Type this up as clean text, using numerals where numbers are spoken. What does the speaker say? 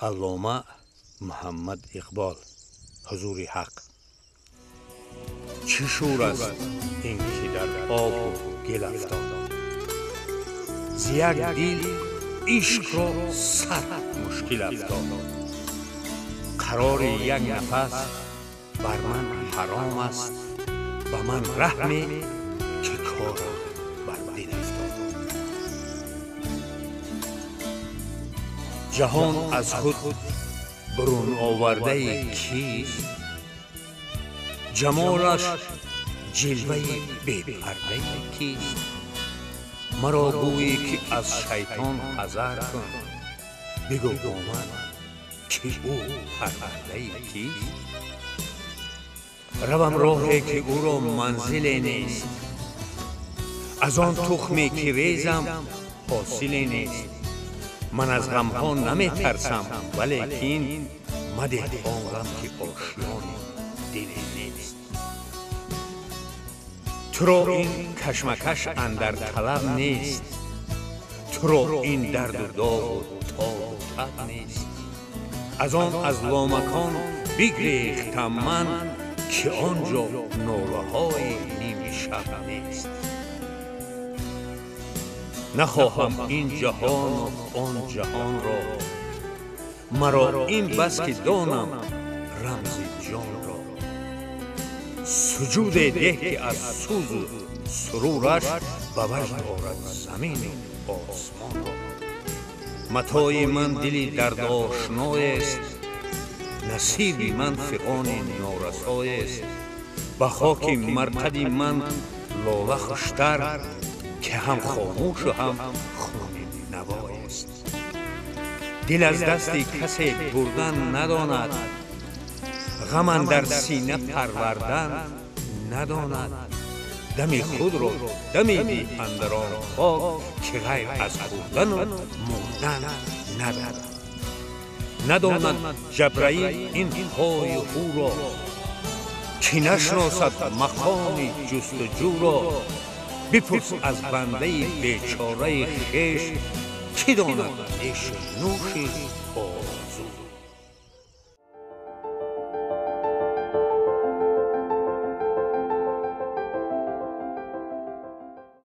Аллома Муҳаммад Иқбол, ҳузури ҳақ. Чӣ шӯр аст ин ки дар обу гил афтод, зи як дил ишқро сад мушкил афтод. Қарори як нафас бар ман ҳаром аст, ба ман раҳме ки корам бар дил афтод. Ҷаҳон аз худ бурун овардаи кист? Ҷамолаш ҷилваи бепардаи кист? Маро гӯӣ ки аз шайтон ҳазар кун, бигӯ бо ман ки ӯ парвардаи кист? Равам роҳе ки ӯро манзиле нест, аз он тухме ки резам ҳосиле нест. Ман аз ғамҳо наметарсам, валекин мадеҳ он ғам ки ошёни диле нест. Туро ин кашмакаш андар талаб нест, туро ин дарду доғу тобу таб нест. Аз он аз ломакон бигрехтам ман, ки он ҷо нолаҳои ними шаб нест. Нахоҳам ин ҷаҳону он ҷаҳонро, маро ин бас ки донам рамзи ҷонро. Суҷуде деҳ ки аз сӯзу сурураш ба ваҷд орад замину осмонро. Матои ман дили дардошноест, насиби ман фиғони норасоест. Ба хоки марқади ман лола хуштар, ки ҳам хомӯшу ҳам хуни навоест. Дил аз дасти касе бурдан надонад, ғам андар сина парвардан надонад. Дами худро дамиди андар он хок, ки ғайр аз хӯрдану мурдан надонад. Надонад Ҷабраил ин ҳою ҳуро, ки нашносад мақоми ҷустуҷӯро. Бипурс аз бандаи бечораи хеш, кӣ донад нешу нӯши орзу.